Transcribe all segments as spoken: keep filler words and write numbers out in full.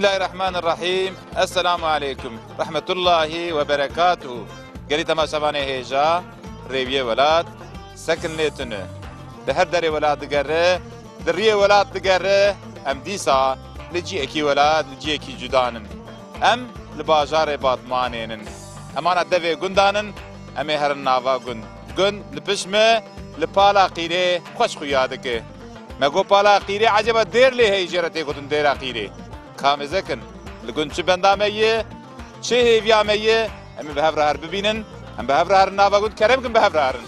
Bismillahirrahmanirrahîm. Esselamu aleykum. Rahmetullahi ve berekatuhu. Gelî temaşevanê hêja, rêwiyê welat, sekin lê tune. Li her derê welat digere, di riyê welat digere, em dîsa li ciyekî welat, li ciyekî cuda nin. Em li bajarê Batmanê nin. Em ana devê gundan in, em ê herin nava gund. Gund li pişt me, li pala qîrê xweş xuya dike. Me got pala qîrê, eceba dêr lê heyî jê re tê gotin dêra qîrê. Ka mêzekin, li gund çi benda me ye, çi hêviya me ye, em ê bi hev re her bibînin, em bi hev re herin nava gund, kerem kin bi hev re herin.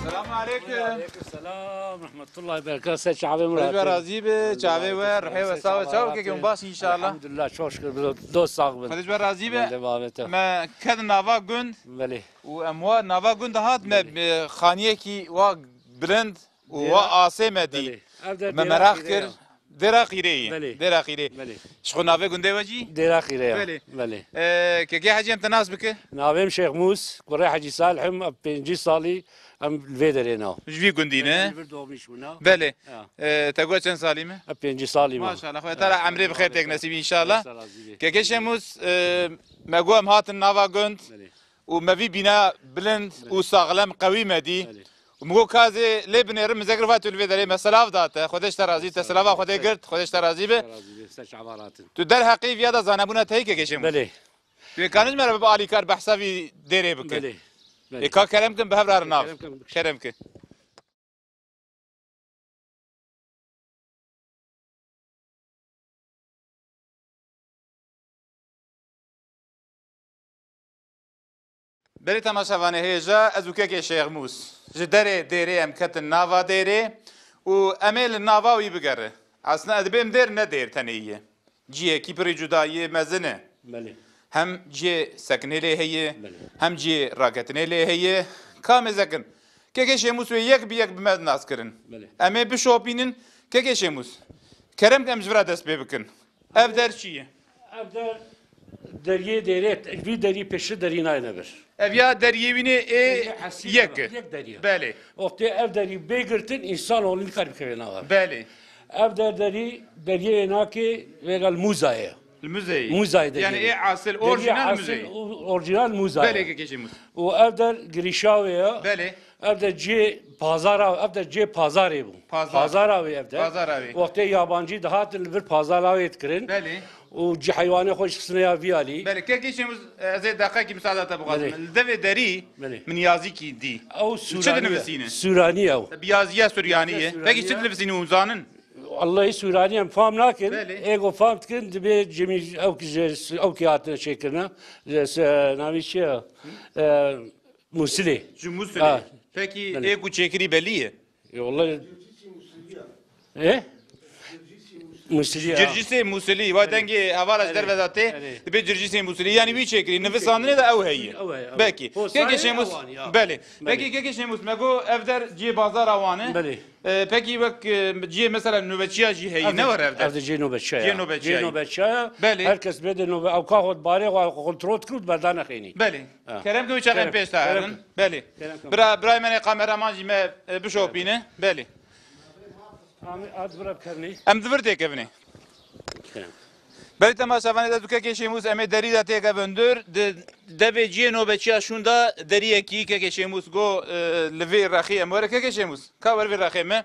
Selamun aleyküm. Aleyküm selam, rahmetullahi berkat. Ser çavê Murat. Xwedê ji we razî be, çavê we, ruhê we sax be. Çaw keke baş inşallah. Elhamdülillah, çok şükür. Dost sağ bin. Xwedê ji we razî be. Belê, babete. Me ket nava gund. Belê. Û em wa nava gund hat me, belê, bi xaniyekî wa bilind û wa asê me dî. Belê. Ev der Me dêra meraq qîrê kir. Ya. Dêra qîrê ye. Belê. Dêra qîrê. Belê. Ji xwe navê gundê we jî? Dêra qîrê ya. Belê. Belê. Ee, kekê Hecî em te nas bike? Navê min Şêx Mûs, kurê Hecî Salih im, ev pêncî salî em li vê derê na. Ji vî gundî ne? Belê, li vir doğmuş bûna. Belê. Ya. Ee, te got çend salî me? Ev pêncî salî me. Maşallah. Xwedê te re emrê bi xêr têk nesîb inşallah. Kekê Şêmûs, ee, me got em hatin nava gund. Belê. Û me vî bîna bilind û saxlem qewî me dî. Belê. Û min got, ka ez ê lê binêrim, min zekir va tu li vê derê me selav da te. Xwedê ji te razî, te selava Xwedê girt, Xwedê ji te razî be. Te razî be, ser çava ratin. Tu derheqê viya de zanebûna te heye kekê Şêmûs? Belê. Tu ê karin ji me re bibe alîkar behsa vî dêrê bike. Belê. Belê. Ê ka kerem kin bi hev re herin nav. Kerem kin. Kerem kin. Belê temaşevanê hêja, ez û kekê Şêxmûs ji derê dêrê em ketin nava dêrê û em ê li nava wî bigere. Aslında ez dibêm dêr ne dêr tenê ye. Cihekî pirî cuda yê mezin e. Belê. Hem cihê sekinê lê heye, belê, hem cihê raketinê lê heye. Ka mêzekin, kekê Şêmûs wê yek bi yek bi me nas kirin. Belê. Em ê bişopînin. Kekê Şêmûs, kerem ke em ji vira dest pê bikin. Ev der çi ye? Ev der deriyê dêrê, vî derî pêşî derî nayêne vir. Ev ya deriyê wînê ê yek e. Yek derî ye. Belê. Wextê ev derî bê girtin, însanoğlu nikare bikeve nava. Belê. Ev der derî, deriyê nake vêga li Mûzayê ye. Li Mûzayê? Mûzayê deriyê. Yani ê asil, deriyê orjinal asil Mûzayê. Orjinal Mûzayê. Belê, kekê Şêmûs. Û ev der girîşa wê ye. Belê. Ev der cihê pazara, ev der cihê pazarê bû. Pazar. Pazara wê ev der. Pazara wê. Wextê yabancî dihatin li vir pazara wê dikirin. Belê. Û cî heywanê xwe ji xistine ya vî alî. Belê, kekê Şêmûs, ez ê deqekî misaada te bixwazim. Belê. Li devê derî, belê, min yazîkî dî. Ew Sûranî ye. Li çi dinivîsîne? Sûranî ye ew. Bi yaziya Suryanî ye. Sûranî ye. Pekî çi dinivîsîne hûn zanin? Wellahî Sûranî em fam nakin. Belê. Ê ku fam dikin, dibê cemî ew ki ji, ew ki hatine çêkirine. Ji, se-, navî çi ye? E, Mûsilê. Ji Mûsilê. Ha. Pekî, belê, ê ku çêkirî belî ye? E, wellahî. E? Mûsilî ya. Circîsê Mûsilî. Wa, belê, dengê hevala ji, belê, derve de tê. Belê. Dibê Circîsê Mûsilî. Yani wî çêkirî. Wî çêkirî. Nivîsandinê de ew heye. Ew heye, ew. Belkî. Kekê Şêmûs, belê. Belê. Pekî kekê Şêmûs, me got ev der cihê bazara wan e. Belê. E, pekî wek, e, cihê mesela nûbeçiya jî heye. Ev de, ne war ev der? Ev de cihê nûbeçiya. Cihê nûbeçiya. Cihê nûbeçiya. Belê. Her kes bêde nûbe-, ew ka xwe barê xwe kontrol dikir û berdane xênî. Belê. Ha. Kerem ke wî çaxên pêş te herin. Kerem ke. Belê. Kerem ke. Bira, birayê me nê kameraman jî me, e, bişopîne. Belê. Em, em di vir re bikevnê. Em di vir têkevnê. Kerem. Belê temaşevanê, ez û kekê Şêmûs em ê derî de têkevin dûr. Di devê cihê nûbeçiya şûnda deriyekî kekê Şêmûs got, e, li vê rexî em were. Kekê Şêmûs, ka wer vê rexê me.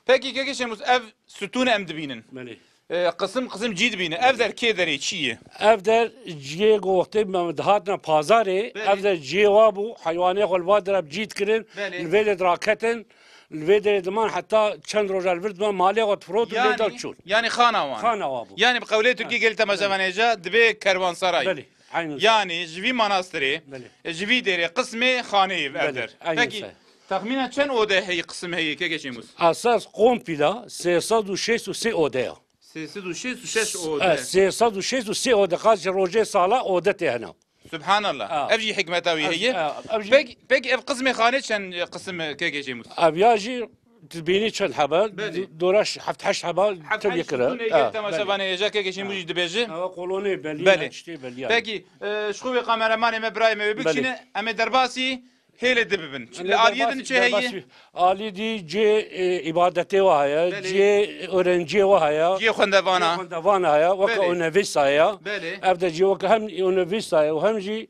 Pekî kekê Şêmûs, ev stûn em dibînin. Belê. E, qisim qisim cî dibîne. Ev der kê derê çi ye? Ev der ciyê ku wextê me dihatina pazarê, Belê. Ev der ciyê wa bû, heywanê xwe li va dera bi cî dikirin, Belê. Li vê derê diraketin, li vê derê diman heta çend roja li vir diman malê xwe difirotin, lê der çûn. Yani xana wan. Xana wa bû. Yani bi qewlê Tirkî gelî temaşevanê hêja dibê kerwansaray. Belê, eynî wisa. Yani ji vî manastirê, Belê. Ji vî derê qismê xaneyê ev der. Belê, eynî wisa. Pekî, texmîna çend ode heye, qisim heye, kekê Şêmûs? Esas kompîla sê sed û şêst û sê ode ya. Sê sed û şêst û şeş ode. E, sê sed û şêst û sê ode, qas ji rojê sala ode tê hena. Subhanallah. Ha. Ev jî hikmeta wî heye. Ha, ev jî Pek, pek ev qismê xanê çend qisim kekê Şêmûs? Ev ya jî tu dibînî çend hebe? Belê. Du-, dora ş-, heft heşt hebe Heft tev heşt yekire. Sütûnê Ha, yek temaşevanê hêja kekê Şêmûs jî dibêje. Ewa kolonê belî, Belê. Tiştê belî yani. Pekî, e, ji xwe wê kameramanê me, birayê me wê Belê. Bikişîne, em ê derbasî Hêlê di bibin. Li aliyê din çi heye? Alî dî cê, e, îbadetê wa heye, Belê. Cê öğrenciyê wa heye. Cê xwendevana. Cê xwendevana heye, weke Belê. Univîsa heye. Belê. Ev de cê weke hem univîsa ye û hem jî,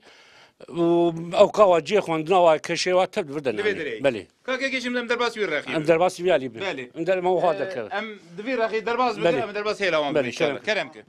û, ewka wa cê xwendina wa keşê wa tev di vir de Li vê nanê. Dirê. Belê. Ka kekê Şêmûs em derbas wî rexî Em bibin. Derbas wî alî bin. Belê. Em der-, me wiha Ee, dekeve. Em di vî rexî derbas bikin, Belê. Em derbas hêla wan Belê, bikin inşallah. Kerem. Kerem ke.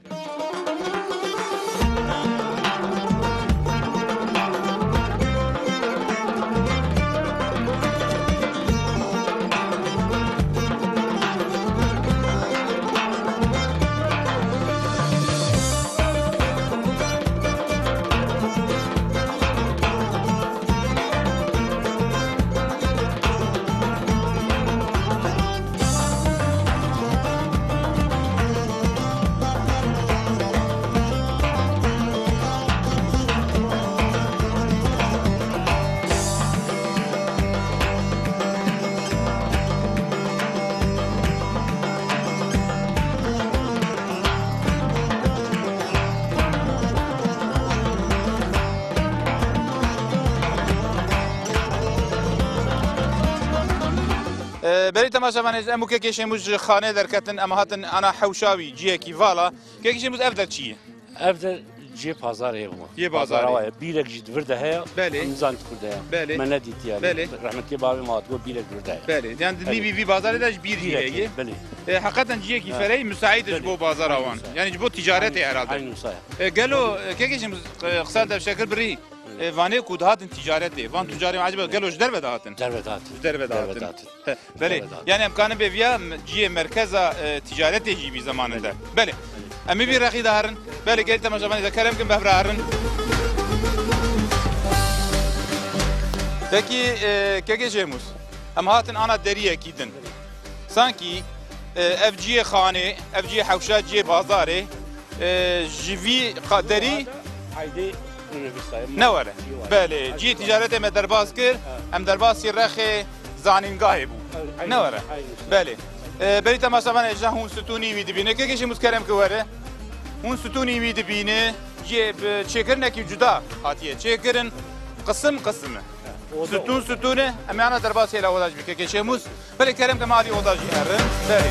Ee, belê temaşevanê, em û kekê Şêmûs ji xanê derketin, em hatin ana hewşa wî, ciyekî vala. Kekê Şêmûs, ev der çi ye? Ev der cihê pazarê ye bû. Cihê pazarê. Pazara wa ye. Bîrek jî di vir de heye. Belê. Em nizan di kur de ye. Belê. Me nedîtiye. Belê. Rehmetî bavê me hatibû bîrek di vir de heye. Belê. Yani di Belê. Nîvî vî bazarê de ji bîr jî Bîrek heye. Belê. E, heqeten cihekî Ha. fereyî müsait ji Belê. bo bazara Aynen wan. wisa. Yani ji bo ticaretê Aynen, herhalde. Aynen wisa ye. E, gelo, e, kekê Şêmûs, e, qisa devşekir birî. E, vanê ku dihatin ticaretê, van tucarê acaba gelo ji derve dihatin? Derve dihatin. Ji derve Derve dihatin. dihatin. He, belê. Derve dihatin. Yani em kanin bê viya me-, ciyê merkeza, e, ticaretê jî bî zamaninde. Belê. Belê. Em ê vî rexî de herin. Belê, gelî temaşevanê de kerem kin, bevra herin. Pekî, e, kekê Şêmûs, em hatin ana deriyekî din. Sankî, e, ev ciyê xanê, ev ciyê hewşa, ciyê bazarê, e, ji vî qa-, derî Aydê Univîsa ye. Ne were. Ciyê were. Belê, ciyê ticaretê me derbas kir, Ha. em derbasî rexê zanîngahê bû. Aynen, Ne were. aynen. Belê. E, belê temaşevanê hêja hûn stûnî wî dibîne. Kekê Şêmûs kerem ki were. Hûn stûnî wî dibîne. Ciyê bi çêkirinekî cuda hatiye çêkirin. Qisim qisim e. Oda, Stûn oda. stûn e. Em ê ana derbas hêla oda jî bike kekê Şêmûs. Belê kerem ke me alî oda jî herin. Belê.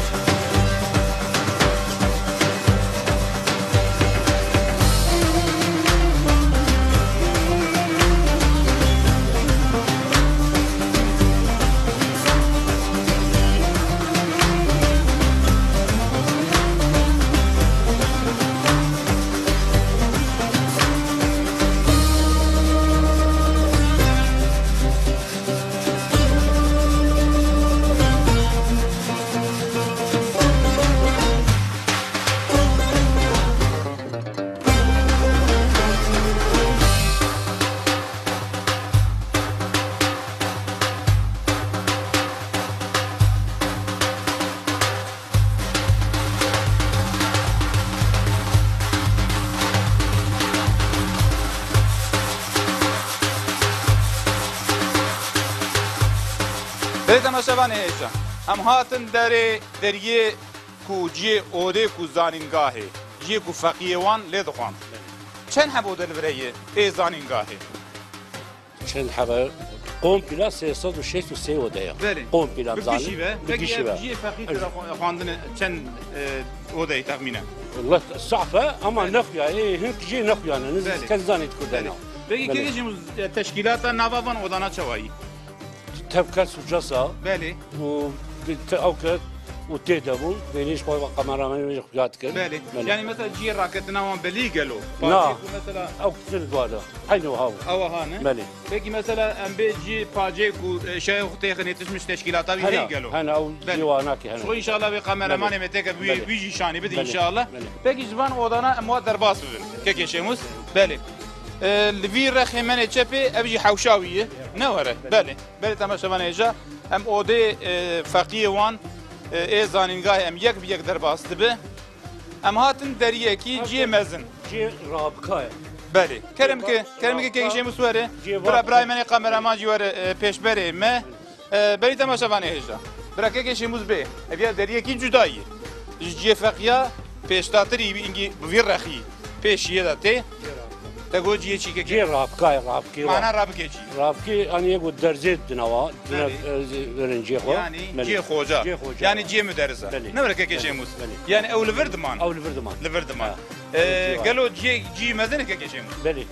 Belê temaşevanê hêja, em hatin derê deriyê ku ciyê odê ku zanîngahê, ciyê ku feqiyê wan lê dixwand. Çend heb ode li vir heye ê zanîngahê? Çend hebe? Kompîla sê sed û şêst û sê ode ye. Belê. Kompîla Bi zanin. gişî ve. Bi Peki gişî ev ve. ciyê feqî kira xwe-, xwandine çend, e, odeyê texmînen? Wele saf e ama Belê. nexuya, ê, hin jê nexuyane, niz Belê. kes zanî di kurdena. Belê. Peki Belê. kekê Şêmûs, e, teşkîlata nava van odana çawayî? Tev kes û cesa Belê. û bi te-, ew ke û tê de bûn. Vênî ji xwe kameramanê wê jî xuya dikin. Belê. Belê. Yani mesela cihê raketina wan belî gelo? Na. Pajê ku mesela ew kitin dua da. Eynî wiha bû. Ew wiha ne? Belê. Peki mesela em bê cihê pajê ku, e, şayê xwe têxinê tişmiş teşkîlata wî heye gelo? Hene, ew cihê wana ki hene. Belê. Ji xwe inşallah wê kameramanê me têke wî, wî jî şanî bidin inşallah. Belê. Peki ji van odana em wa derbas bibin. Kekê Şêmûs. Belê. E, li vî rexê menê çepê ev jî hewşa wî ye. Ne were? Belê. Belê temaşevanê hêja. Em odê, e, feqiyê wan, e, ê zanîngahê em yek bi yek derbas dibe. Em hatin deriyekî cihê mezin. Cihê rabika ye. Belê. Kerem ke, kerem ke kekê Şêmûs were. Bira, birayê menê kameraman jî were, e, pêşberê me. E, belê temaşevanê hêja. Bira kekê Şêmûs bê. Ev ya deriyekî cuda ye. Ji cihê feqiya pêşdatirî wî îngî bi vî rexî pêşiyê de tê. Te got cihê çîkekê? Cihê rabika ye, rabikê wa. Mana rabikê çi? Rabikê, anî yê got derzê dinawa, dine, Belê. e, öğrenciye xwe. Yani Belê. cihê xoca. Cihê xoca. Yani cihê müderrisa. Belê. Ne were kekê Belê. Şêmûs? Belê. Yani ew li vir diman? Ew li vir diman. Li vir diman. Ha. E, Cihê wa. gelo cihê, cihê mezin e kekê Şêmûs? Belê.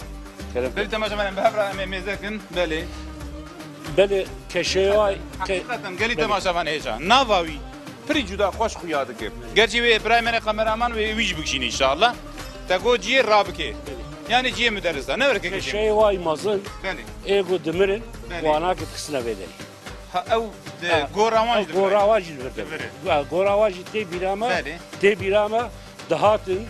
Kerem. Belê temaşevanê em bi hev re em ê mêze kin. Belê. Belê, keşeyê wa, ke- Heqîqeten gelî Belê. temaşevanê hêja. Nava wî pirî cuda xweş xuya dike. Gerçî wê birayê me ne kameraman wê wî jî bikişîne inşallah. Te got cihê rabikê. Belê. Yani cihê müderrisa. Ne were kekê Şêmûs? Keşeyê wa yî mezin. Belê. Ê ku dimirin, Belê. wana ki dikisine vê derê. Ha, ew de Ha, gora wan ew jî gora wan jî li vir de. Li vir e. Ha, gora wan jî tê bîra me, Belê. tê bîra me, dihatin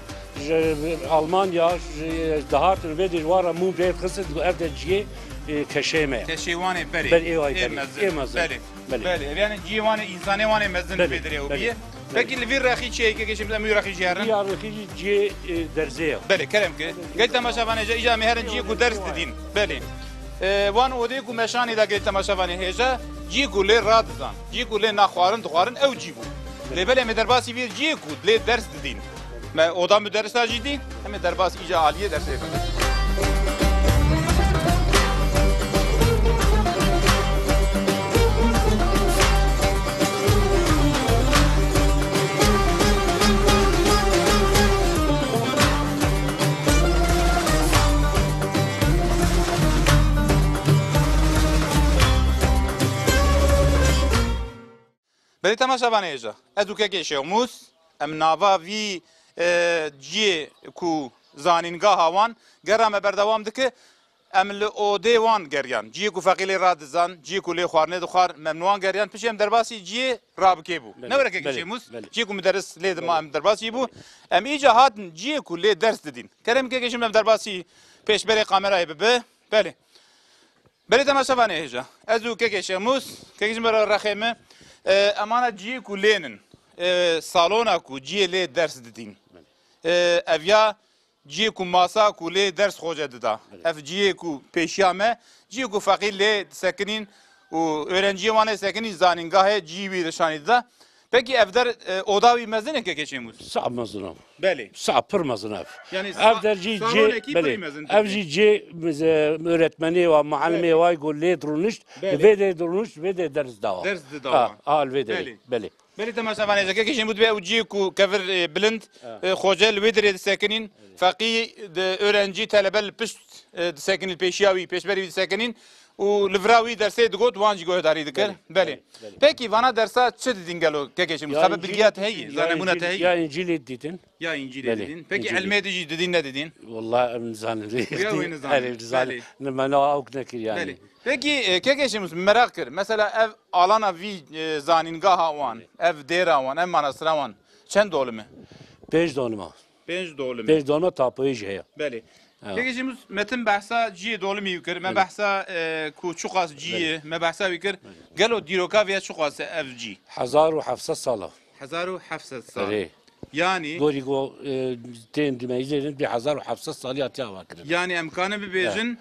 ji Almanya, ji, dihatin vê dê ji wan re mû vê dixistin, digot ev de cihê, e, keşeyê me ye. Keşeyê wan ê berê. Ber ê wa Ê berê. mezin. Ê mezin. Belê. Belê. Belê. Ev yani cihê wan ê, însanê wan ê mezin Belê. vê derê ew Belê. bîye. Belê. Peki li vî rexî çi heye kekê Şêmûs em wî rexî jî herin? Vî ya rexî jî cihê, e, derzê ye. Belê, kerem ke. Gel temaşevanê hêja, îca em ê herin cihê ku ders didîn. Belê. E, wan odê ku me şanî da gel temaşevanê hêja, cihê ku lê radizan, cihê ku lê naxwarin dixwarin ew cî bû. Lê belê em ê derbasî vî cihê ku lê ders didîn. Me oda müderrisa jî dî, em ê derbasî îca aliyê dersê bikin. Belê temaşevanê hêja. Ez û kekê Şêmûs, em nava vî, e, ciyê ku zanîngeha wan gera me berdewam dike, em li odê wan geriyan. Ciyê ku feqî lê radizan, ciyê ku lê xwarinê dixwar, me min wan geriyan. Piştî em derbasî ciyê rabikê bû. Belê, Ne were kekê belê, Şêmûs? belê. Ciyê ku mideris lê dima Belê. em derbasî bû. Em îca hatin ciyê ku lê ders didîn. Kerem kekê Şêmûs em derbasî pêşberê kamerayê bibe. Belê. Belê temaşevanê hêja. Ez û kekê Şemûs, kekê ji me re rexê me, e, emana ciyê ku lênin, e, salona ku ciyê lê ders didîn. E, ev ya ciyê ku masa ku lê ders xoce dida. Ev ciyê ku pêşiya me, ciyê ku feqî lê disekinîn û öğrenciyê wan ê sekinîn zanîngahê ciyê wî de şanî dida. Pekî ev der, e, oda wî mezin e kekê Şemûs? Sa mezin e. Belê. Sa pir mezin e ev. Yani Ev sa-, der jî cê, salonekî belê. Pir mezin Ev tabii. jî cê, e, öğretmenê wa, muallimê Belê. wa ku lê dirûnişt, Belê. vê dê dirûnişt, vê dê ders dawa. Ders dida Ha, wan. ha, li vê derê. Belê. Belê. Belê temaşevanê, kekê Şemûs dibê ew ciyê ku kevir, e, bilind, Ha. e, xoce li wê derê disekinîn, Belê. feqî di öğrenci, telebe li pişt, e, disekinîn, li pêşiya wî, pêşberî wî disekinîn. Û li vira wî dersê digot, wan jî guhdarî dikir. Belê, Belê. belê, belê. Pekî vana dersa çi didîn gelo kekê Şemûs? Ya Sebe bilgiya te heye, ya zanemûna te Încîlê, heye? ya Încîlê didîtin. Ya Încîlê Belê, didîn. Pekî Încîlê. Elmê de jî didîn nedidîn? Walla em nizanin. Ya wê nizanin. Erê, nizanin. Belê. Ne, me ne awk nekir yani. Belê. Pekî, e, kekê Şemûs, meraq kir. Mesela ev alana vî, e, zanîngaha wan, ev dêra wan, ev manastira wan çend dolim e? Pênc dolim e. Pênc dolim e. Pênc dolim e, tapoyê jî heye. Belê. Evet. Kekê Şemûs, me tim behsa ciyê dolimî kir. Me Belê. behsa, e, ku çiqas ciyê, Belê. me behsa wî kir. Belê. Gelo dîroka vê çiqas e ev cî? Hezar û heft sed sal e. Hezar û heft sed sal. Erê. Yani Gorî go, e, tên dimeyzêrin bi hezar û heft sed salî hatiye avakirin. Yani em kanin bibêjin Evet.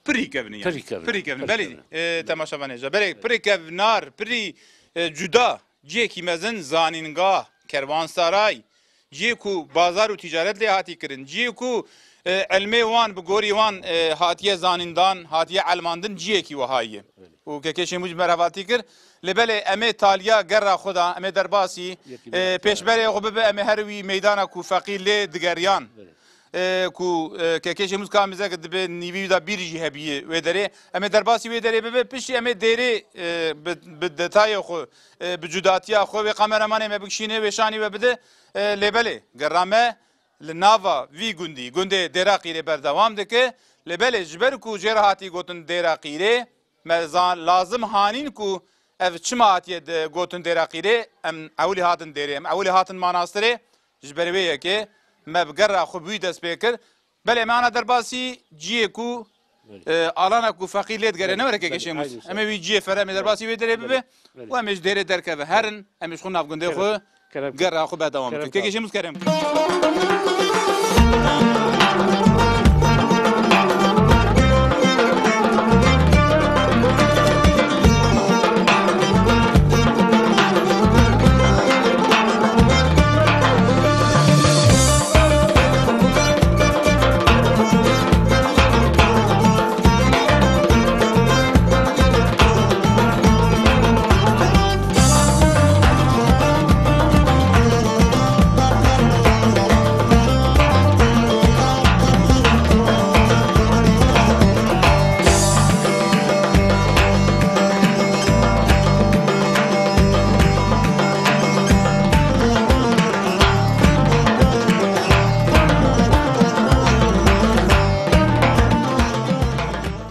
pirî kevin yani. Pirî kevin. Pirî kevin. Pirî Belê, kevin. e, temaşevanê hêja. Belê, pirî kevnar, pirî, e, cuda. Cihekî mezin, zanînga, kerwansaray, cihê ku bazar û tîcaret lê hatî kirin, cihê ku, e, ilmê wan bi gorî wan, e, hatiye zanîndan, hatiye elmandin, cihekî wiha ye. Û kekê Şemûs ji me re hevaltî kir. Lê belê em ê taliya gera xwe de, em ê derbasî, Yekî e, me. pêşberê xwe bibe, em ê her wî meydana ku feqî lê digeriyan. Belê. e, ku, e, Kekê Şêmûs ka mizek dibe nîvî da bîr jî hebî wê derê. Em ê derbasî wê derê bibe, piştî em ê dêrê, e, bi, bi detayê xwe, e, bi cudatiya xwe wê kameramanê me bikişîne, wê şanî we bide. E, lê belê, gera me li nava vî gundî, gundê Dêra Qîrê berdewam dike. Lê belê, ji ber ku jê re hatî gotin Dêra Qîrê, me zan-, lazim hanîn ku ev çima hatiye de gotin Dêra Qîrê, em ewilî hatin dêrê, em ewilî hatin manastirê, ji ber wê yekê me bi gera xwe bi wî dest pê kir. Belê me ana derbasî ciyê ku, Belê. e, alana ku feqîr lê digere, Belê, ne were Kekê belê, Şêmûs. Aynen. Em ê wî ciyê fere, em ê derbasî wê derê bibe Belê. û em ê ji dêrê derkeve. Herin, em ê ji xwe nav gundê Kerem. xwe Kerem. gera xwe berdewam bikin. Kerem. Kekê Şêmûs kerem.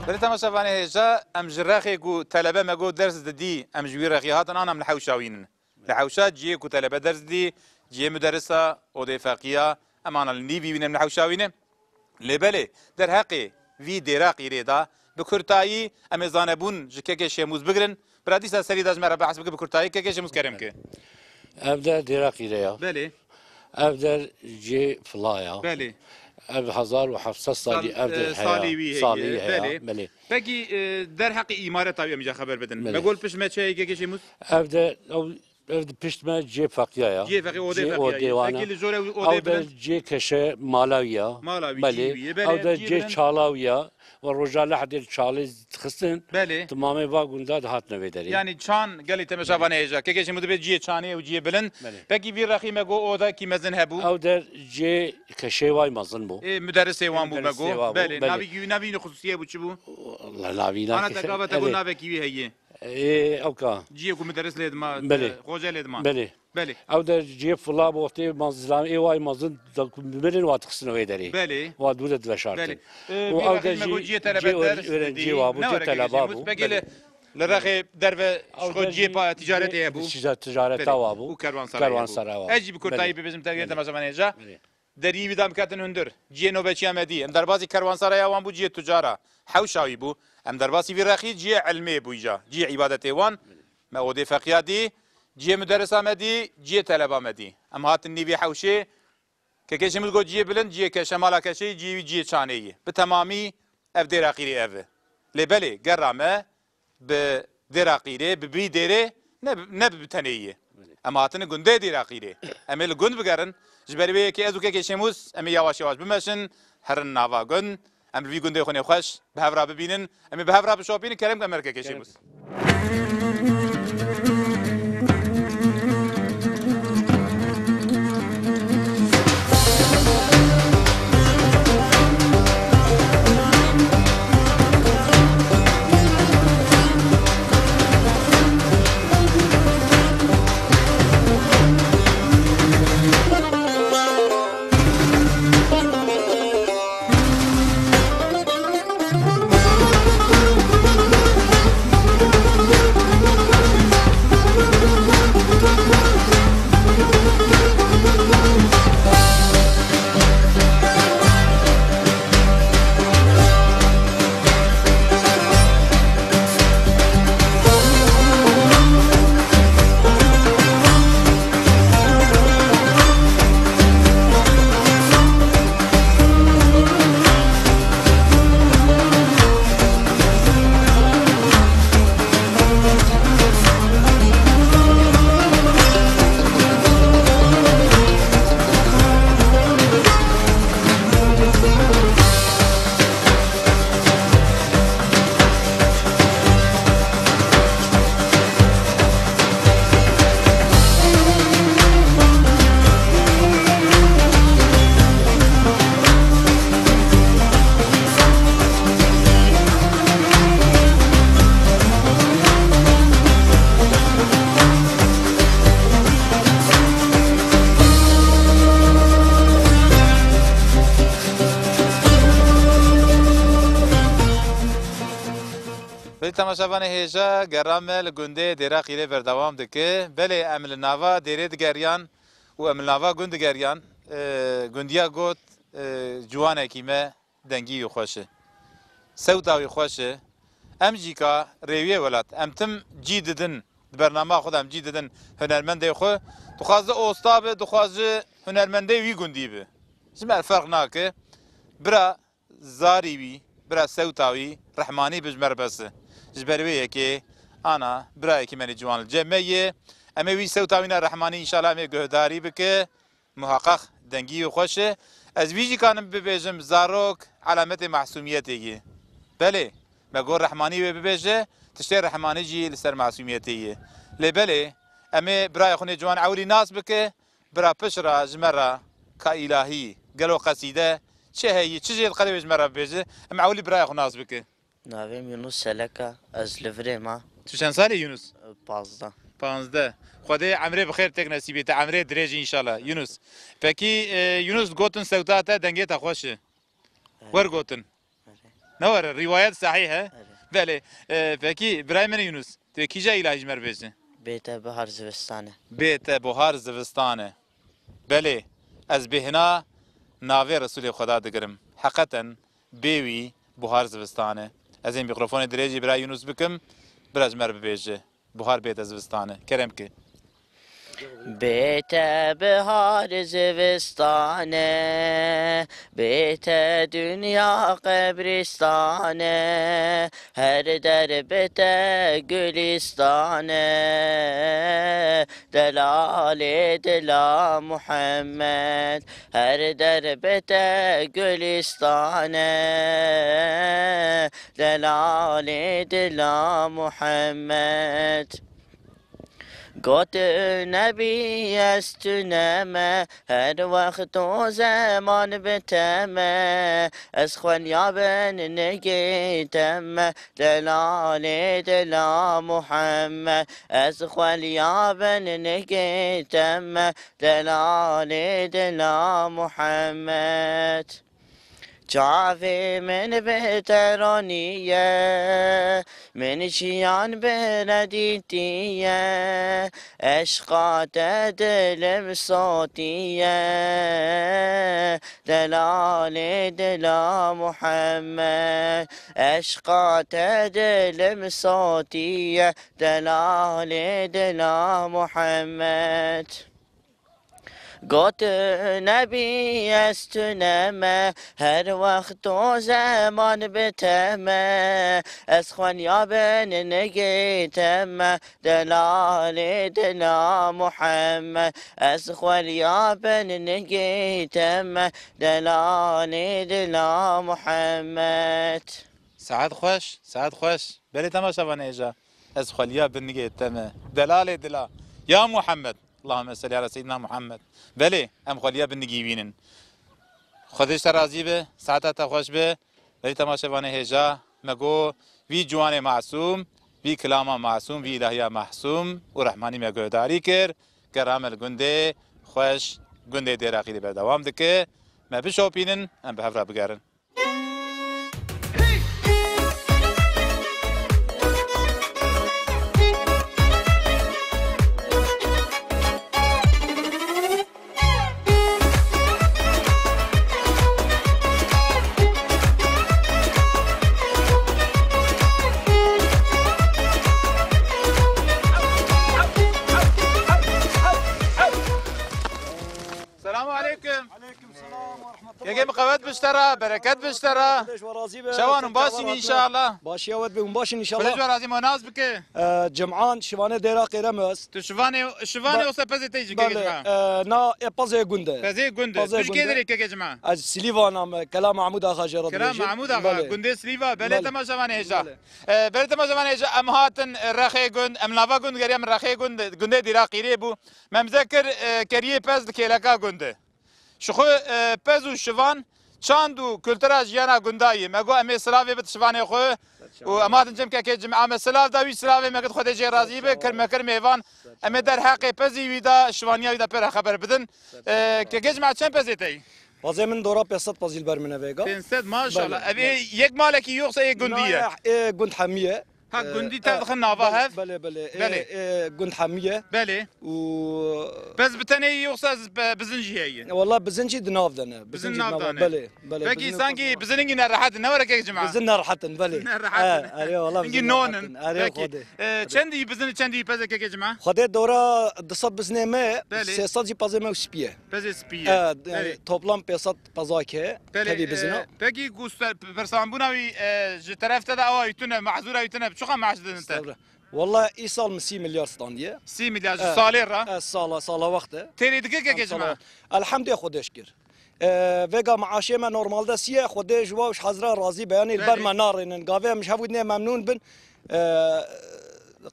Belê temaşevanê hêja, em ji rexê ku telebe me got ders didî, em ji wî rexî hatin, an em li hewşa wî nin. Li hewşa cihê ku telebe ders didî, cihê muderrisa, odê feqiya, em ana li nîvî wî ne, em li hewşa wî ne. Lê belê, derheqê vî Dêra Qîrê de, bi kurtayî, em ê zanebûn ji Kekê Şêmûs bigirin. Bira dîsa serî de ji me re behs bike bi kurtayî, Kekê Şêmûs kerem ke. Ev der Dêra Qîrê ya. Belê. Ev der cê fila ya. Belê. Ev hezar û heft sed salî Sal-, ev der e, heya. salî wî heye. Salî wî heya. Belê. Belê. Pekî, e, derheqê îmareta wî em îca xeber bidin. Belê. Me got pişt me çi heye Kekê Şêmûs? Ev der, ew, ev di pişt me cê feqiya ya. Cê feqî odê Cê feqiya odê ye. wana. Pekî li jor ew odê Ew der bilind? cê keşe mala wî ya. Mala wî, Belê. cî wî ye. Belê, Ew der cî cê bilind. çala wî ya. Ve roja lehedê çalê dixistin, Belê. Timamê va gunda dihatine vê derê. Yani çan gelî temeşavanê hêja. Kekê Şêmûs dibê ciyê çanê û ciyê bilind. Belê. Pekî vî rexî me got odekî mezin hebû? Ew der ciyê keşê way mezin bû. Ê, muderrisê wan bû me Muderrisê got. wan bû, Belê. belê. Navî, navî xusûsiyê bû çi bû? Allah navî Ana nake-, te gava te got erê. navekî wî heye. Ê, ew ka. Ciyê ku muderris lê dima, Belê. e, xoce lê dima. Belê. Belê. Ew der cihê fila bi wextê mezin, zilamê ê way mezin da ku mirin wa dixistin wê derê. Belê. Wa dû de diveşartin. Belê. Ee, Û bir ew der rexî me jî got cihê cihê talebe öğren-, ders öğrenci dedi. wa bû, Ne cihê were taleba Kekê bû. Şêmûs? Peki Belê. li, li rexê derve Ew ji xwe der cihê jî pa-, ticaretê cihê hebû. tija-, ticareta Belê. wa bû. Û kerwanseraya Kerwanseraya bû. wa bû. Ez jî bi kurtayî Belê. bibêjim te Belê. temaşevanê hêja. Belê. Deriyî wî da biketin hundir. Cihê nobeçiya me dî. Em derbasî kerwanseraya wan bû, cihê tucara. Hewşa wî bû. Em derbasî vî rexî cihê ilmê bû îca. Cihê îbadetê wan. Me odê feqiya dî. Cihê muderrisa me dî. Cihê teleba me dî. Em hatin nîvê hewşê. Kekê Şêmûs got cihê bilind, cihê keşe, mala keşeyî, cihê wî cihê çanê yî. Bi temamî ev Dêra Qîrê ev e. Lê belê, gera me bi Dêra Qîrê, bi bî dêrê, ne, ne bi tenê yê. Belê. Em hatine gundê Dêra Qîrê. Em ê li gund bigerin. Ji ber wê yekê ez û Kekê Şêmûs, em ê yawaş yawaş bimeşin, herin nava gund. Em li vî gundê xwe nêxweş bi hev re bibînin. Em ê bi hev re bişopînin. Kerem ke, em ê Kekê Şêmûs. Temaşevanê hêja, gera me li gundê Dêra Qîrê berdewam dike. Belê, em li nava dêrê digeriyan û em li nava gund digeriyan. E, gundiya got, e, ciwanekî me dengî wî xweş e. Sewta wî xweş e. Em jî ka rêwiyê welat. Em tim cî didin, di bernama xwe de em cî didin hunermendê xwe. Dixwaze osta be, dixwaze hunermendê wî gundî be. Ji me ferq nake. Bira zarî wî, bira sewta wî, Rehmanî bi ji me re bes e. Ji ber wê yekê, ana, birayekî me nê ciwan li cem me ye. Em ê wî sewta wî na Rehmanî înşallah em ê guhdarî bike. Muheqeq dengî wî xweş e. Ez vî jî kanim bibêjim, zarok alametê masûmiyetê ye. Belê, me got Rehmanî wê bibêje, tiştê Rehmanî jî li ser masûmiyetê ye. Lê belê, em ê birayê xwe nê ciwan ewilî nas bike, bira pişt re ji me re ka îlahî, gelo qesîde çi heyî, çi jê diqede wê ji me re bibêje, em ewilî birayê xwe nas bike. Navê min Yunus Selek e, ez li virê me. Tu çend salî Yunus? Pazdeh. Pazdeh. Xwedê emrê bi xêr têk nesîbê te, emrê dirêj înşallah. Yunus. Pekî, e, Yunus, gotin sewta te, dengê te xweş e. Evet. Wer gotin. Evet. Ne wer, rîwayet sahîh e? Evet. Belê. E, pekî, birayê min Yunus, tu kîja îlahî ji me re bêje? Bê te bihar zivistan e. Bê te buhar zivistan e. Belê, ez bêhna navê Resûlê Xweda digirim. Heqeten, bê wî buhar zivistan e. Ez ê mîkrofonê dirêjî bira Yunus bikim, bira ji me re bibêje. Buhar bê te zivistan e. Kerem ke. Bê te bihar zivistan e, bê te dinya qebristan e, her der bi te gulîstan e. Delalê dila Muhammed, her der bi te gulîstan e. Delalê dila Muhammed. Got nebî ez tune me, her wext o zeman bi te me. Ez xweliya bin nigê te me, delalê dila Muhammed. Ez xweliya bin nigê te me, delalê dila Muhammed. Çavê min bi te ronîye, min jiyan bi te dîtiye, eşqa te dilim sotiye, delalê dila Muhammed. Eşqa te dilim sotiye, delalê dila Muhammed. Got nebî ez tune me, her wext o zeman bi te me. Ez xweliya bin nigê te me, delalê dila Muhammed. Ez xweliya bin nigê te me, delalê dila Muhammed. Saet xweş, saet xweş. Belê temaşevanê hêja. Ez xweliya bin nigê te me. Delalê dila. Ya Muhammed. Allahümme salli ala seyyidina Muhammed. Belê, em xweliya bin nigî wînin. Xwedê ji te razî be, saeta te xweş be. Belê temaşevanê hêja, me got, vî ciwanê masûm, vî kilama masûm, vî îlahiya mahsûm û rehmanî me guhdarî kir. Gera me li gundê xweş, gundê Dêra Qîrê berdewam dike. Me bişopînin, em bi hev re bigerin. Selamun aleyküm. Aleyküm selam ve rahmetullah. Kekê min qewet bişte ra, bereket bişte ra. Xwedê ji we razî be. Çawan hûn baş in înşallah. Başiya we dibe, hûn baş in înşallah. Xwedê ji we razî be, nas bike. E, Cim'an, şivanê Dêra Qêremez. Tu şivanê, şivanê olsa pezê te jî kekê Cim'an. E, na, e, pezê gund e. Pezê gund e. Tu ji kê derê kekê Cim'an? Ez Silîvan am, Kela Mahmûd Axa jê re dibêjim. Kela Mahmûd Axa, gundê Silîva, belê temaşevanê hêja. E, belê temaşevanê hêja, em hatin, e, Rexê gund, em nava gund geriya min Rexê gund, gundê Dêra Qîrê bû. Me mize kir, e, keriyê pez di kêleka gund e. Ji xwe, e, pez û şivan, çand û kultura jiyana gunda ye. Me got em ê silavê bid şivanê xwe û em hatin cem kekê Cim'a me silav da wî silavê me kir Xwedê jê razî be, kir me kir mêvan. Em ê derheqê pezî wî da, şivaniya wî da pê re xeber bidin. E, kekê Cim'a çend pezê te yî? Pezê min dora pênc sed pezî li ber min e vêga. Pênc sed maşallah. Belê. Ev ê yek malekî yoksa ê gundî ye? Na, ê gund hemî ye. Ha, e, gundî tev e, dixin nava hev? Belê, belê. Belê. E, e, gund hemiye. Belê. Û Pez bi tenê yî, yoksa z-, be-, bizin jî heye? Wala bizin jî di nav de ne. Bizin Bizin jî di nav nav de ne. Belê, belê. Pekî, Bizin sankî bizin hingî nerehet in, ne were kek cima? Bizin nerehet in, belê. Nerehet in. E, erê, wala Hingî bizin non nerehet in. in. Erê, Pekî. Xwedê. E, çendî bizin, çendî pezê kek cima? Xwedê dora du sed bizinê me, Belê. sê sed jî pezê me û spî ye. Pezê spî ye. E, yani Belê. toplam pênc sed pezak heye, Belê, tevî bizina. e, pekî, guster-, persanbûna wî, e, ji teref te de awa wî tune, mazûra wî tune, çiqa maaş didin te? Estağfurullah. Walla îsal min sî milyar standiye. Sî milyar ji E, salê re? e, sala, sala wext e. Têrê dike keke Em ji me? sala. Elhamdê Xwedê şikir. E, vêga maaşê me normalde sî ye, Xwedê ji we û ji hezra razî be. Yanî li ber Belê. me narênin. Gavê em ji hev û dinê memnûn bin. E,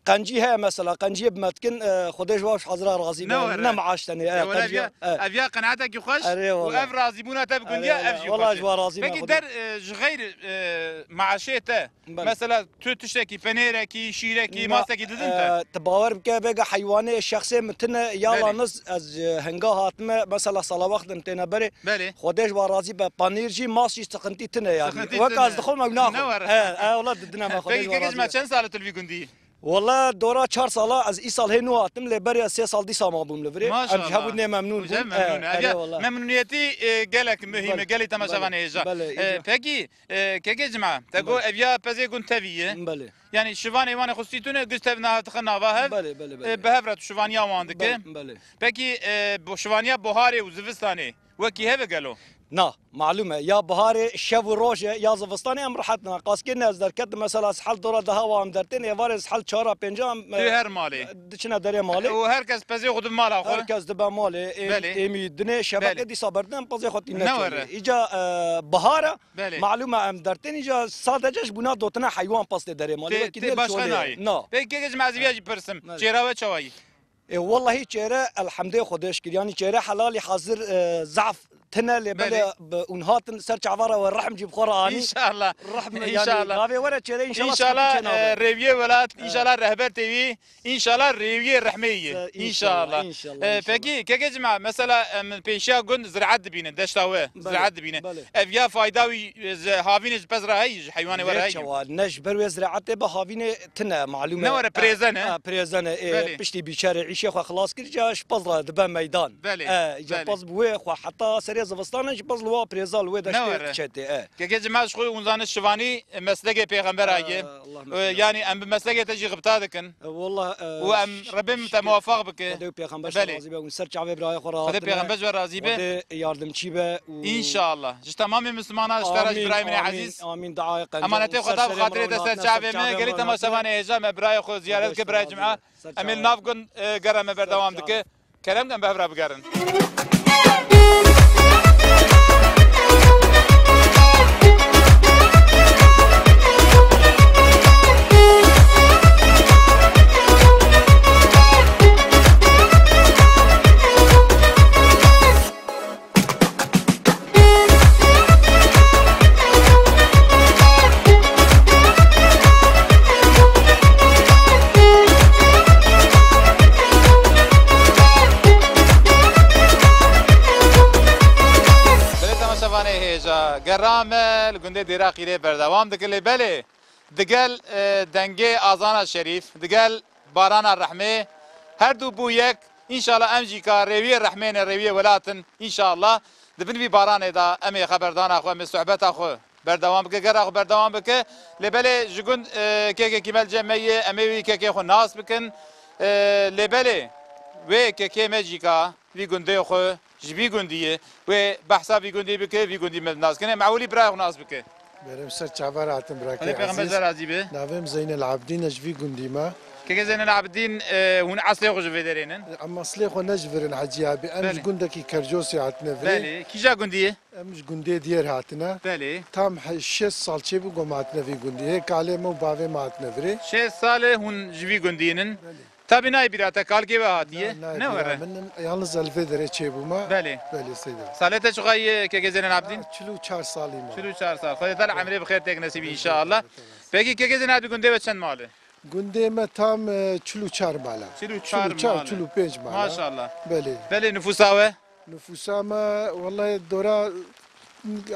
qencî heye mesela, qenciyê bi me dikin, e, Xwedê ji we û ji hezra razî be. Ne were. Ne maaş tenê, e, Ya were, ev qenciya, ya, e. ev ya qenaetekî xweş Erê û wala. ev razîbûna te bi gundiya, Erê ev wala. jî Wala xweş ji e. we razî me Pekî Xwedê. der, e, ji xeyr, e, maaşê te, Belê. mesela tu tiştekî, penêrekî, şîrekî, Na, masekî didin te? e, tu bawer bike, vêga heywanê şexsê min tine, Belê. yalaniz ez, e, hinga hatime, mesela salawaxtin têne berê. Belê. Xwedê ji we razî be, panîr jî, mas jî, sıkıntı tine yani. Sıkıntı Wek tine. ez dixwim ew naxwim. Ne were? He, e, wala didine me, Xwedê Pekî ji we keke razî cima be. çend sal tu li vî gundî? Wala dora çar sala ez îsal hê nû hatim, lê berê ez sê sal dîsa mabûm li virê. Em ji Maşallah. hev û dinê memnûn Hocam bûn. memnûn. E, Ev erê ya, wala. memnûniyetî, e, gelek muhîm e, Belê, gelê temaşevan belê, hêja. belê, E, îca. pekî, e, keke cima, te got Belê. ev ya pezê gund tevî ye. Belê. Yani şivanê wan ê xwistî tune, giş tev nav dixe nava hev. Belê, belê, belê. E, bi hev re tu şivaniya wan dike. Belê, belê. Pekî, e, bo-, şivaniya buharê û zivistanê wekî hev e gelo? Na, malûm e. Ya biharê şev û roj e, ya zivistanê em rehet ne. Qaskê ne ez derketim, mesela sihel dora deha wa em dertên, êvarê sihel çara pênca em, Tu e, her malê. diçine derê malê. Û her kes pezê xwe di mala xwe. Her kes dibe malê, êm-, Belê. êmî dinê şebeke Belê. dîsa berdin em pezê xwe tîne Ne çolê. were? Îca, e, bihar e, Belê. malûm e em dertên, îca sadece ji bûna dotina heywan pez tê derê malê. Tê, Wekî tê nêr başka çolê. nayê. Na. Peki kekê cima ez viya jî pirsim. Belê. Çêra we çawa yî? E, wallahî çêre, elhemdê Xwedê şikir. Yanî çêre helalî hazir, e, zaf tine lê Belê. belê bi-, hûn hatin ser çava re we rehm jî bi xwe re anî. İnşallah. Rehm, yanî, İnşallah. navê were çêre, înşallah, İnşallah, sıkıntı çênabe. e, rêwiyê welat, E. înşallah rehber tê wî, înşallah rêwiyê rehmê yî. E, înşallah, Înşallah. înşallah, E, înşallah. Pekî, kekê cima, mesela, em pêşiya gund ziraet dibînin, deşta we, Belê, ziraet dibînin. belê. Ev ya fayda wî, e, ji havînê ji pez re heyî, ji heywanê we re Lê heyî? çawa, ne ji ber wê ziraetê be havînê tine, malûm e. Ne were, pirêze ne? Ha, pirêze ne, ê, Belê. piştî bîçerê îşê xwe xilas kir, ca ji pez re dibe meydan. Belê, E, îca belê. pez bi wê xwe heta serê zivistanê ji pez li wa pirêza li wê Ne deştê were? diçe tê, e. Kekê cima ji xwe hûn zanin şivanî, e, meslekê pêxember E, aye. Allah E, meslek. yani em bi meslekê te jî xibta dikin. E, wallah, e, Û em ş-, Rebê min te şikir muwafaq bike. Xwedê û pêxember ji te Belê. razî be, hûn ser çavê birayê xwe Xwedê rahatine. pêxember ji we razî be. Xwedê yardim çî be û Înşallah. Ji temamê Mislimana, ji te re, ji Amîn, birayê min ê amîn, ezîz. amîn. Duayê qenc Emanetê Xweda bi xatirê te ser çavê me, gelê temaşevanê hêja me, birayê xwe ziyaret kir, birayê cima. Em ê li nav gund, e, gera me berdewam dike. Kerem em bi hev re bigerin. Belê temaşevanê hêja, gera me li gundê Dêra Qîrê berdewam dike, lê belê digel, e, dengê azana şerîf, digel barana rehmê, her du bû yek, înşallah em jî ka rêwiyê rehmê ne, rêwiyê welat in, înşallah. Di bin vî baranê de em ê xeberdana xwe, em ê sohbeta xwe berdewam bike, gera xwe berdewam bike. Lê belê ji gund, e, kekekî me li cem me ye, em ê wî kekê xwe nas bikin. E, lê belê wê kekê me jî ka vî gundê xwe ji vî gundî ye. Wê behsa vî gundî bike, vî gundî me nas kine. Mewlî birayê xwe nas bike. Berem ser çava re hatim birakê Xwedê pêxember ezîz. Ser razî be. Navê min Zeynel Abidîn e, ji vî gundî me. Keke Zeynel Abidîn, e, hûn eslê xwe ji vê derê nin? Em eslê xwe ne ji vir in Hecî abi. Em Belê. ji gundekî Kercosê hatine virê. Belê. Kîja gundî ye? Em ji gundê Diyêr hatine. Belê. Tam he-, şêst sal çêbû ku em hatine vî gundî. Hê kalê me û bavê me hatine virê. Şêst sal e hûn ji vî gundî nin. Belê. Tabî nayê bîra te, kalkê we hatiye? Na, nayê Ne bîra were? min, yalnız ez li vê derê çêbûme. Belê. Belê, seyda. Salê te çiqa ye, kekê Zeynel Abidîn? Çil û çar salî me. Çil û çar sal. Xwedê te li emrê bi xêr têk nesîbî înşallah. Pekî kekê Zeynel Abidîn, gundê we çend mal e? Gundê me tam, e, çil û çar mal e. Çil û çar mal e. Çil û pênc mal e. Maşallah. Belê. Belê, nifûsa we? Nifûsa me, wellahî dora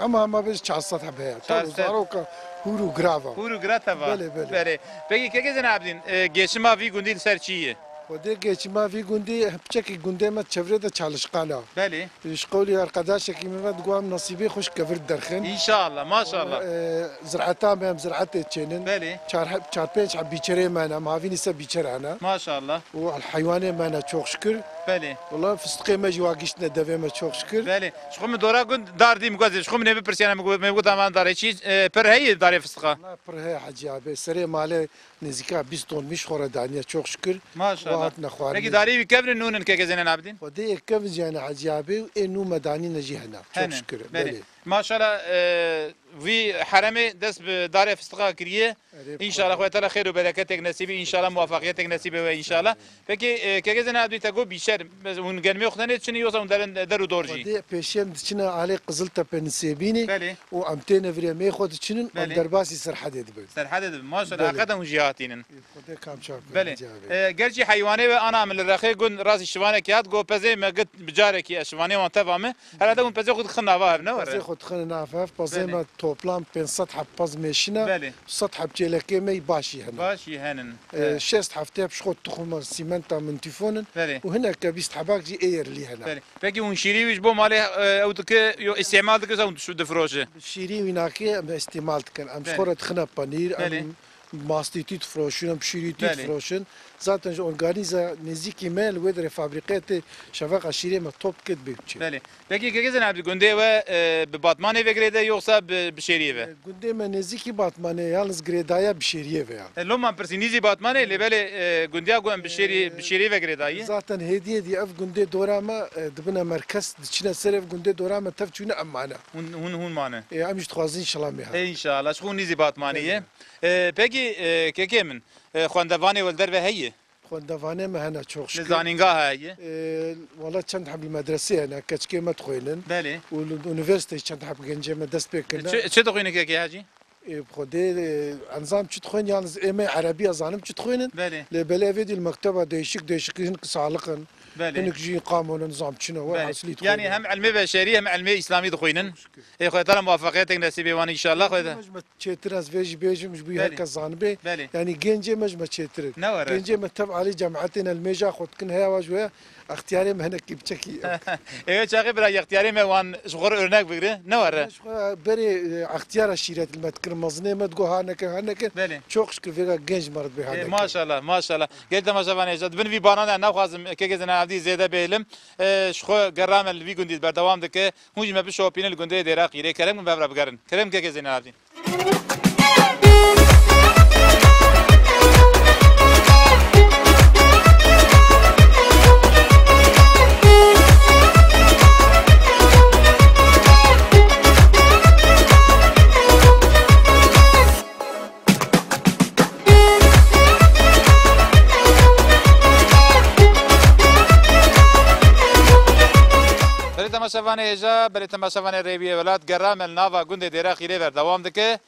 hema hema bêje çar sed heb heye. Çar sed. Tabi zaroka hûr û girav a. Hûr û girav teva. Belê, belê. Belê. Pekî kekê Zeynabdîn, e, geçima vî gundî li ser çi ye? Xwedê geçima vî gundî, piçekî gundê me çevrê de çalışkan a. Belê. Ji qewlî erqedaşekî min ve digo em nasîbê xwe ji kevir derxin. Înşallah, maşallah. E, zireta me em zireta çênin. Belê. Çar heb, çar pênc heb bîçerê me ne, em havînî se bîçer hene. Maşallah. Û heywanê me ne, çok şükür. Belê. Wala fistiqê me jî wa giştine devê me, çok şükür. Belê. Ji xwe min dora gund dar dî, min got, ji xwe min ê bipirsiyan, min got, min got, aman darê çî, e, pir heye darê fistiqa? Wala pir heye Hecî abi. Serê malê nêzîka bîst ton mîş xwe re daniye, çok şükür. Maşallah. Wa hatine xwarinê. Pekî darê wî kevin nûnin kekê Zeynabdîn? Xwedê ê kevin jî hene Hecî abi û ê nû me danîne jî hene. Çok şükür. Belê. Belê. Maşallah, e, vî heremê dest bi darê fistiqa kiriye. Erê, înşallah Xwedê Teala xêr û bereketek nesîbî, înşallah muvafaqiyetek nesîbê we înşallah. Pekî, e, keke Zeynabdîn te got bîçer, hûn genmê xwe tenê diçin yozan hûn derin, der û dor jî? Xwedê pêşiyê em diçine alê Qiziltepe Nisêbînê. Belê. Û em têne virê em ê xwe diçinin, em Belê. Derbasî Serhedê dibin. Serhedê dibin. Maşallah, Belê. Heqeten hûn jî hatînin. Xwedê kam çar kir Belê. Hecî abi. E, gerçî heywanê we ana min li rexê gund razî şivanekî hat, got pezê me git bi carekî ez şivanê wan teva min. Herhalde hûn pezê xwe dixin nava hev, ne were? Pezê xwe dixin nav hev, pezê Belê. Me toplam pênc sed heb pez mêşin e, Belê. Sed heb çêlekê me yî baş jî hene. Baş jî henin. E, Evet. Şêst heftê heb ji xwe tuxuma sîmenta min tîfon in Belê. Û hineke bîst hebak jî ê yerlî hene. Belê. Pekî hûn şîrî wî ji bo malê, e, ew dike, yo îstîmal dike, hûn dişu difroşe? Şîrî wî nakê em îstîmal dikin. Em ji Belê. Xwe re dixine penîr, Belê. Em mastîtî difroşin, em şîrîtî Belê. Difroşin. Zaten ji organîza nêzîkî me li wê derê fabrîqeyê tê şeveqa şîrê me top ket bê biçe. Belê. Pekî kekê Zeynabdîn, gundê we, e, bi Batmanê ve girêde yoksa bi, bi şêriyê ve? E, gundê me nêzîkî Batmanê, yalnız girêdaya bi şêriyê ve ya. E, loma pirsî nîzî Batmanê, lê belê, e, gundiya ku em bi şêrî, bi şêriyê ve girêdayî? Zaten hêdî hêdî ev gundê dora me, e, dibine merkez, diçine ser ev gundê dora me tev çûne em mane. Hûn, hûn, hûn mane. E, em jî dixwazin şilamê ha. E, înşallah. Ji xwe nîzî Batmanê ye. Belê. E, pekî, e, kekê min, e, xwendevanê we li derve heye? Xwendevanê me hene, çok Li şükür. Zanînga heye? E, wala çend heb li medresê hene, keçikê me dixwînin. Belê. Û li unîversîteyê çend heb gencê me dest pê kirine. Çi, çi dixwîne kekê hecî? E, Xwedê, e, enzam çi dixwîn, yalnız ê me erebî ez zanim çi dixwînin. Belê. Lê belê evê dî li mekteba değişik değişik hin ki saliq in. Belê. Hinek jî qamon in, zam çi ne, Belê. Eslî dixwînin. Yani hem ilmê beşerî hem ilmê îslamî dixwînin. Çok şükür. Ê Xwedê Teala muvafaqiyetek nesîbê wan înşallah Xwedê. Çêtir ez vê jî bêjim, ji bo Belê. Her kes zanibe. Belê. Yani gencê me ji me çêtir in. Ne were? Gencê me tev alî cemaetên el mêja xwe dikin, heya wa ji we extiyarê me hinekî biçekî. Ê wê çaxê bira extiyarê me wan ji xwe re örnek bigire. Ne were? Ji xwe berê, e, extiyara şîret li me dikirin, mezinê me digo ha nekin, ha nekin. Belê. Çok şükür vêga genc me re dibê ha Ê, nekin. Maşallah, maşallah. Gel temaşevanê hêja. Di bin vî bana de naxwazim kekê Zeynabdî zêde bêlim. E, ji xwe gerra me li vî gundî berdewam dike. Hûn jî me bişopînin li gundê Dêra Qîrê. Kerem kin, bi hev re bigerin. Kerem kekê Zeynabdîn. Belê temaşevanê hêja, belê temaşevanê Rêwiyê Welat, gerra me li nava gundê Dêra Xîrê berdewam dike.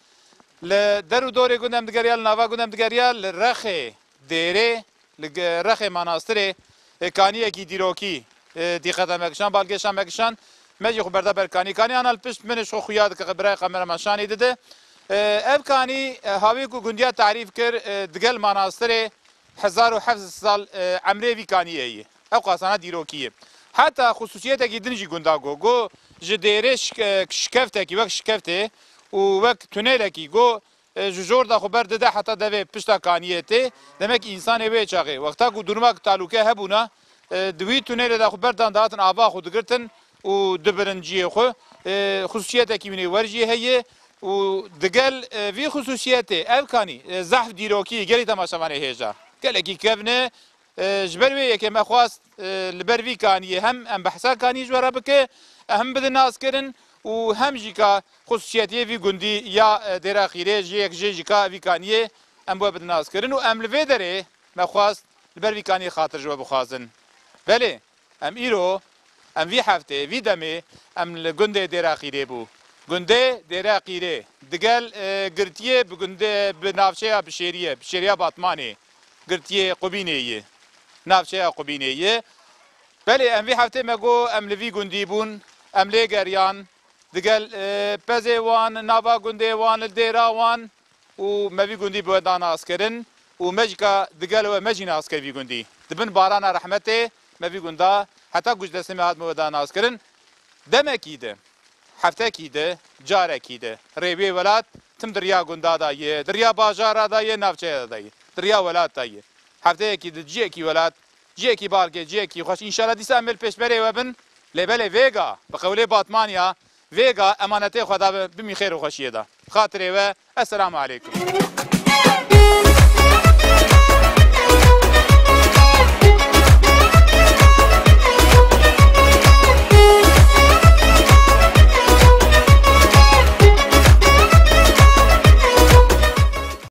Li der û dorê gund em digeriya, li nava gund em digeriya, li rexê dêrê, li ge-, rexê manastirê, e, kaniyekî dîrokî, e, dîqeta me kişand, balkêşa me kişand. Me jî xwe berda ber kanî. Kanî ana li pişt min, ji xwe xuya dike, birayê kameraman şanî dide. E, ev kanî, e, hawî ku gundiya tarîf kir, e, digel manastirê hezar û heft sed sal, e, emrê vî kaniyê ye. Ew qasana dîrokî ye. Heta xusûsiyetekî din jî gunda got. Got ji dêrê şik-, e, şikeftekî, wek şikeftê û wek tunelekî got, e, ji jor de xwe ber dide heta devê pişta kaniyê tê. Demek însanê wê çaxê, wexta ku durmak talûke hebûna, e, di wî tunelê de xwe berdan dihatin ava xwe digirtin û dibirin cihê xwe. E, xusûsiyetekî wînê wer jî heye û digel, e, vî xusûsiyetê ev kanî, e, zehf dîrokî gelî temaşevanê hêja. Gelekî kevn e, E, ji ber wê yekê me xwest, e, li ber vî kaniyê hem em behsa kaniyê ji we re bike, e, hem bidin naskirin û hem jî ka xusûsiyetiyê vî gundî ya, e, Dêra Xîrê ji yek jê jî ka vî kaniyê em bi we bidin naskirin û em li vê derê me xwest li ber vî kaniyê xatir ji we bixwazin. Belê, em îro, em vî heftê, vî demê em li gundê Dêra Xîrê bû. Gundê Dêra Xîrê digel, e, girtiyê bi gundê, bi navçeya Bişêriyê, Bişêriya Batmanê. Girtiyê Qubînê ye. Navçeya Qubînê ye. Belê, em vî heftê me got, em li vî gundî bûn, em lê geriyan, digel, e, pezê wan, nava gundê wan, li dêra wan û me vî gundî bi we da naskirin û me jî ka digel we me jî naskir vî gundî. Di bin barana rehmetê me vî gunda heta ku ji destê me hat me we da naskirin. Demekî di, heftekî di, carekî di. Rê wê welat tim di riya gunda da ye, di riya bajara da ye, navçeya da ye, di riya welat da ye. Hefteyekî di ciyekî welat, ciyekî balkê, ciyekî xweş. Înşallah dîsa em ê li pêşberê we bin. Lê belê vêga, bi qewlê Batmaniya, vêga emanetê xwe da bi, bimî xêr û xweşiyê de. Xatirê we, Esselamu Aleykum.